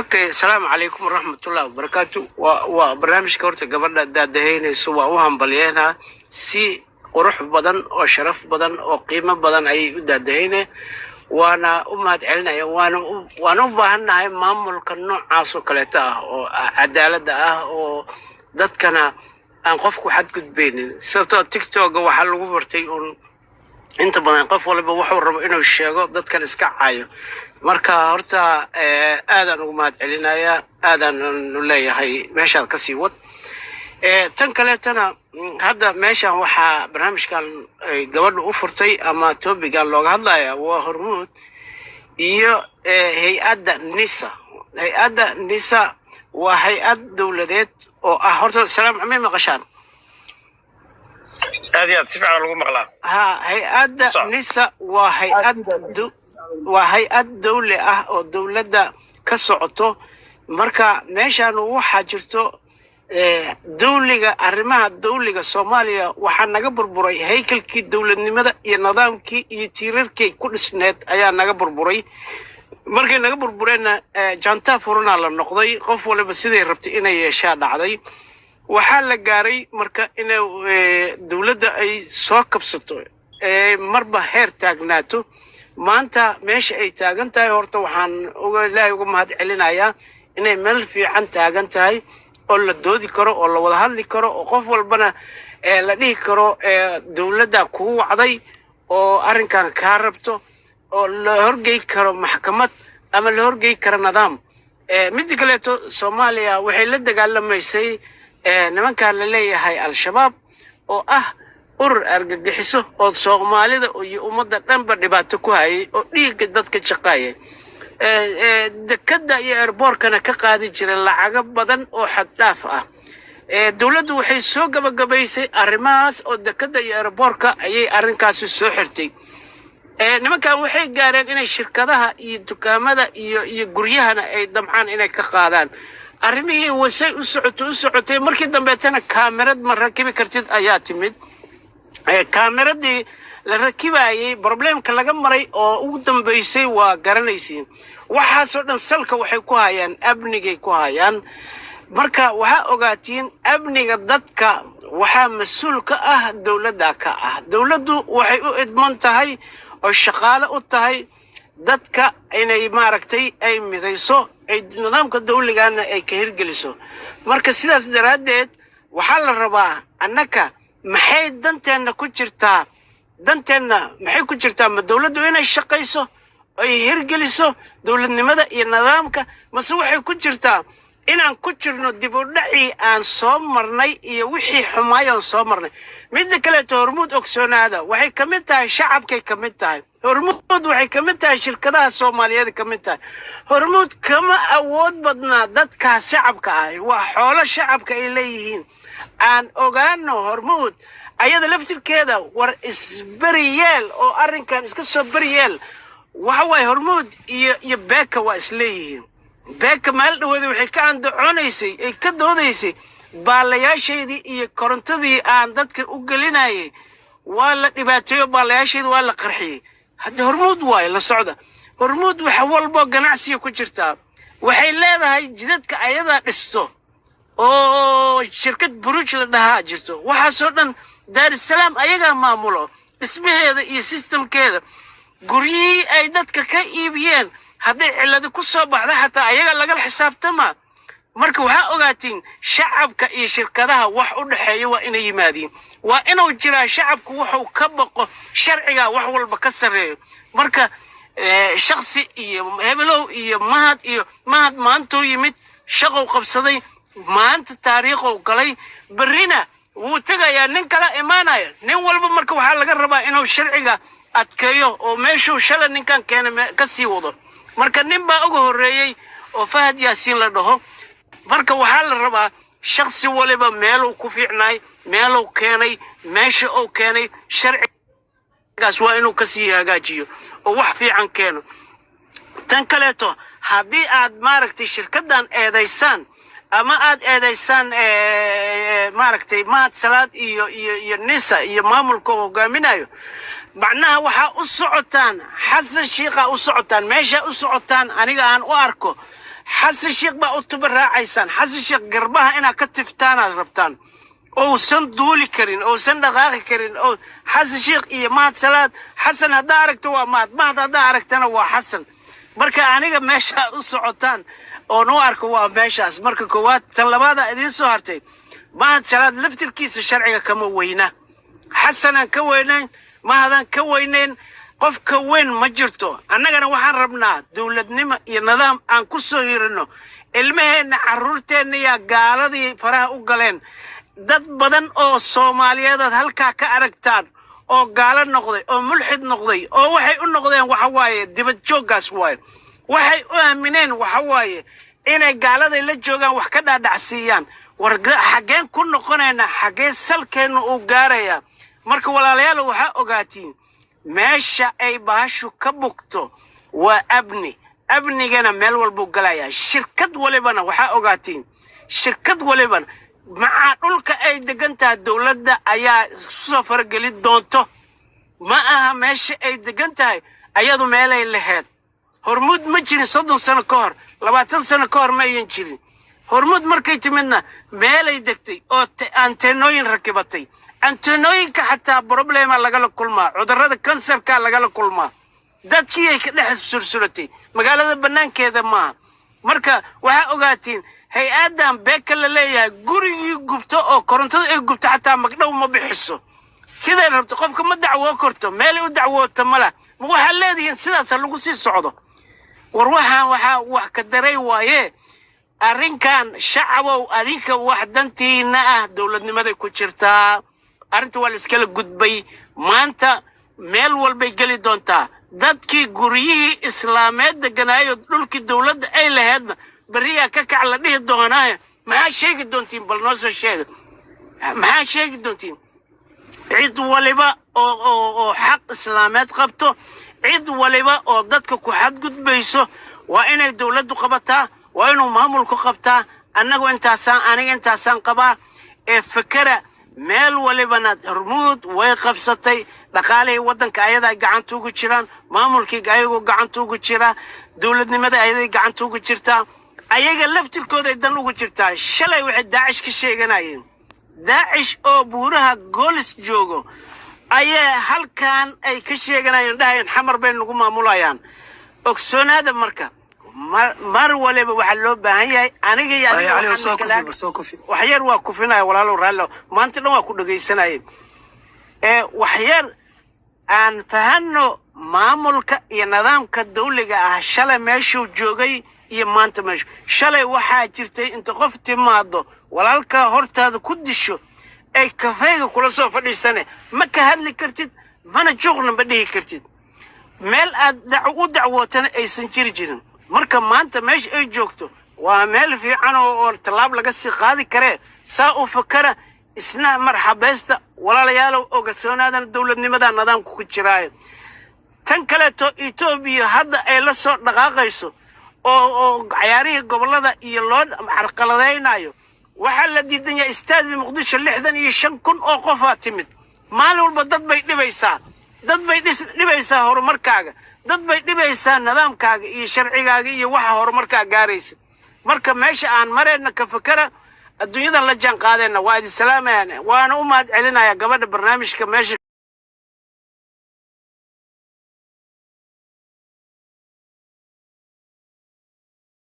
Okay, asalaamu calaykum waraxmatullahi wabarakaatu. Waa barnaamijka horta gabadha daadahaynayso, waa u hambalyeynaa. Si qurux badan oo sharaf badan oo qiimo badan ayay u daadahayne, waana u mahad celinaya. Waana u baahannahay maamulka noocaas oo kaleeta ah oo cadaaladda ah oo dadkana aan qofku xadgudbaynin, sababtoo TikToka waxaa lagu bartay un inta badan qof waliba wuxuu rabo inuu sheego, dadkan iska caayo. Marka horta aadaan ugu mahad celinayaa, aadaan u leeyahay meeshaad kasii wad. Tan kaleetana, hadda meeshan waxaa barnaamijkan ay gabadha u furtay ama topic-gan looga hadlaya waa Hormuud iyo hay-adda NISA. Hay-adda NISA waa hay-ad dowladeed oo ah horta, salaam, may maqashaan? Aad iyo aad, si fiican lagu maqlaa. Ha, hay-adda Sax. NISA waa hay-ad dowli ah oo dowladda ka socoto. Marka meeshan waxaa jirto dowliga, arrimaha dowliga Soomaaliya waxaa naga burburay haykalkii dowladnimada iyo nidaamkii iyo tiirarkii ku dhisneed ayaa naga burburay. Markay naga burbureenna, jaantaa furanaa la noqday, qof waliba siday rabtay inay yeeshaa dhacday. Waxaa la gaaray marka inay dowladda ay soo kabsato, ee marba heer taagnaato. Maanta meesha ay taagan tahay horta waxaan uga Ilaahay uga mahad celinayaa inay meel fiican taagan tahay oo la doodi karo oo la wada hadli karo oo qof walbana la dhihi karo dowladda kugu wacday oo arrinkan kaa rabto, oo la horgey karo maxkamad ama la horgey karo nidaam. Midda kaleeto, Soomaaliya waxay la dagaalamaysay nimankan la leeyahay Al-Shabaab oo ah urur argagixiso oo Soomaalida iyo ummadda dhanba dhibaato ku hayay oo dhiigga dadka shaqaayay, dekadda iyo airport-kana ka qaadi jiray lacago badan oo xad dhaaf ah. Dowladdu waxay soo gabagabaysay arrimahaas oo dekadda iyo airport-ka ayay arrinkaasi soo xirtay. Nimankan waxay gaareen inay shirkadaha iyo dukaamada iyo guryahana ay damcaan inay ka qaadaan. Arrimihii wasay u socotay u socotay, markii dambeetana kaamirad ma rakibi kartid ayaa timid. Kaamiradii la rakibayay problem-ka laga maray oo ugu dambeysay waa garanaysiin. Waxaasoo dhan salka waxay ku hayaan amnigay ku hayaan. Marka waxaa ogaatiin, amniga dadka waxaa mas-uul ka ah dowladda ka ah. Dowladdu waxay u idman tahay oo shaqaale u tahay dadka inay maaragtay ay midayso, ay nidaamka dawligana ay ka hirgeliso. Marka sidaas daraaddeed waxaa la rabaa annaka maxay danteenna ku jirtaa? Danteenna maxay ku jirtaa? Ma dowladdu inay shaqayso, ay hirgeliso dowladnimada iyo nidaamka, mase waxay ku jirtaa inaan ku jirno dib u dhacii aan soo marnay iyo wixii xumaay aan soo marnay? Midda kaleeto, Hormuud ogsoonaada, waxay ka mid tahay shacabkay ka mid tahay. Hormuud waxay ka mid tahay shirkadaha Soomaaliyeed ka mid tahay. Hormuud kama awood badnaa dadkaas shacabka ah, waa xoolo shacabka ay leeyihiin. Aan ogaano Hormuud ayada laftirkeeda war isberiyeel oo arrinkan iska soo beriyeel. Waxa waaye, Hormuud iyo Beeka waa isleeyihiin. Beeka meel dhaweeda waxay ka andacoonaysay, ay ka doodaysay, baalayaashaydii iyo korontadii aan dadka u gelinayay waa la dhibaateeyo, baalayaashaydii waa la qarxiyey. Hadda Hormuud waaye, la socda. Hormuud wax walbo ganacsiga ku jirtaa. Waxay leedahay jidadka ayadaa dhisto oo shirkad Buruj la dhahaa jirto. Waxaasoo dhan Daarusalaam ayagaa maamulo dhismaheeda iyo system-keeda. Guryihii ay dadka ka iibiyeen hadday cilladi ku soo baxda, xataa ayaga lagala xisaabtama. Marka waxaa ogaatiin, shacabka iyo shirkadaha wax u dhexeeya waa inay yimaadiin, waa inuu jiraa shacabku wuxuu ka baqo. Sharciga wax walba ka sarreeyo. Marka shaksi iyo hebelow iyo Mahad iyo Mahad maantuu yimid, shaqow qabsaday, maanta taariikhow galay, berrina wuu tegayaa, nin kala imaanaya, nin walba. Marka waxaa laga rabaa inuu sharciga adkeeyo oo meeshuu shalay ninkan keenay ka sii wado. Marka nin baa uga horreeyey oo Fahad Yaasiin la dhaho. Marka waxaa la rabaa shaksi waliba meeluu ku fiicnaay, meeluu keenay, meesha uu keenay sharcigaas waa inuu kasii hagaajiyo oo wax fiican keeno. Tan kaleeto, haddii aad maaragtay shirkaddan eedaysaan ama aad eedaysaan maaragtay Mahad Salaad iyo NISA iyo maamulka uu hogaaminayo, macnaha waxaa u socotaan Xasan Shiikha u socotaan, meesha u socotaan aniga aan u arko. Xasan Sheekh baa u tuba raacaysaan. Xasan Sheekh garbaha inaad ka tiftaanaad rabtaan, ousan duuli karin, ousan dhaqaaqi karin, oo Xasan Sheekh iyo Mahad Salaad. Xasan haddaa aragto waa Mahad, Mahad haddaa aragtana waa Xasan. Marka aniga meesha u socotaan oon u arko waa meeshaas. Marka koowaad, tan labaada idiin soo hartay, Mahad Salaad laftirkiisa sharciga kama weyna. Xasanaan ka weynayn, Mahadaan ka weynayn, qof ka weyn ma jirto. Annagana waxaan rabnaa dowladnimo iyo nidaam aan ku soo hirino ilmaheenna, carruurteenna. Yaa gaaladii faraha u galeen, dad badan oo Soomaaliyeedaad halkaa ka aragtaan oo gaalo noqday oo mulxid noqday, oo waxay u noqdeen waxa waaye dibad jooggaas waaye. Waxay u aamineen waxa waaye inay gaaladay la joogaan wax ka dhaadhacsiiyaan. War xaggeen ku noqonaynaa? Xaggee salkeennu uu gaarayaa? Marka walaalayaal, waxaa ogaatiin meesha ay bahashu ka bugto waa amni. Amnigana meel walbuu galayaa. Shirkad walibana, waxaa ogaatiin, shirkad walibana macaa dhulka ay degan tahay dowladda ayaa soo farageli doonto. Ma aha meesha ay degan tahay ayadu meelay laheyd. Hormuud ma jirin 30 sano ka hor, 20 sano ka hor ma ayan jirin. Hormuud markay timidna meelay degtay oo anteenooyin rakibatay. Anteenooyinka xataa problem aa lagala kulmaa, cudurrada kansarka lagala kulmaa. Dadkii ay ka dhex sursuratay magaalada bannaankeeda maaha. Marka waxaa ogaatiin hay-addan beeka la leeyahay, gurigii gubto oo korontada ay gubto xataa magdhow ma bixiso. Siday rabto qofka ma dacwoo karto, meelay u dacwoota ma lah. Ma waxaad leedihiin sidaasa lagu sii socdo? War waxaan waxaa wax ka daray waaye arrinkan. Shacabow, adinka wax dantiina ah dowladnimaday ku jirtaa. Arrinta waa la iskala gudbay. Maanta meel walbay geli doontaa. Dadkii guryihii islaameed deganaayo, dhulkii dowladda ay laheedna berriyaa ka kac la dhihi doonaaye. Maxaa sheegi doontiin? Bal noo soo sheega, maxaa sheegi doontiin? Cid waliba oo xaq islaameed qabto, cid waliba oo dadka ku xadgudbayso, waa inay dowladdu qabataa, waa inuu maamulku qabtaa. Annagu intaasaan, aniga intaasaan qabaa. Ee fakera meel walibana Hormuud way qabsatay. Dhaqaalihii waddanka ayadaa gacanta ugu jiraan, maamulkii ayagoo gacanta ugu jiraa, dowladnimada ayaday gacanta ugu jirtaa, ayaga laftirkooday dan ugu jirtaa. Shalay waxay Daacish ka sheeganayeen, Daacish oo buuraha Goolis joogo ayaa halkan ay ka sheeganayeen, dhahayeen Xamar bay nagu maamulayaan. Ogsoonaada, marka mar waliba waxaa loo baahan yahay aniga iyo Ay, adiga Cali, waxaan soo kufi, kala bal soo kufi. Waxyar waa kufinaya, walaalow, raallo. Maanta dhan waa ku dhegaysanayay. Ee waxyar aan fahanno maamulka iyo nidaamka dawliga ah. Shalay meeshuu joogay iyo maanta meeshu. Shalay waxaa jirtay inta qof timaado walaalkaa hortaada ku disho, ay kafeega kula soo fadhiisane, ma ka hadli kartid, mana juuqna ma dhihi kartid, meel aad u dacwootana aysan jiri jirin. Marka maanta meesha ay joogto waa meel fiican oo tallaab laga sii qaadi karee. Saa u fakara, isna marxabaysta, walaalayaalow. Ogasoonaadana dowladnimada nidaamka ku jiraayo. Tan kaleeto, Etoobiya hadda ay la soo dhaqaaqayso oo cayaarihii gobollada iyo loo carqaladaynayo, waxaa la diidan yahay istaadi Muqdisho. 65,000 oo qofaa timid. Maalin walba dad bay dhibaysaa, dad bay dhibaysaa horumarkaaga, dad bay dhibaysaa nidaamkaaga iyo sharcigaaga iyo waxa horumarkaa gaaraysa. Marka meesha aan marayna ka fakara, adduunyadan la jaan qaadayna. Waa idin salaamayaan, waana u mahad celinaya gabadha barnaamijka meesha.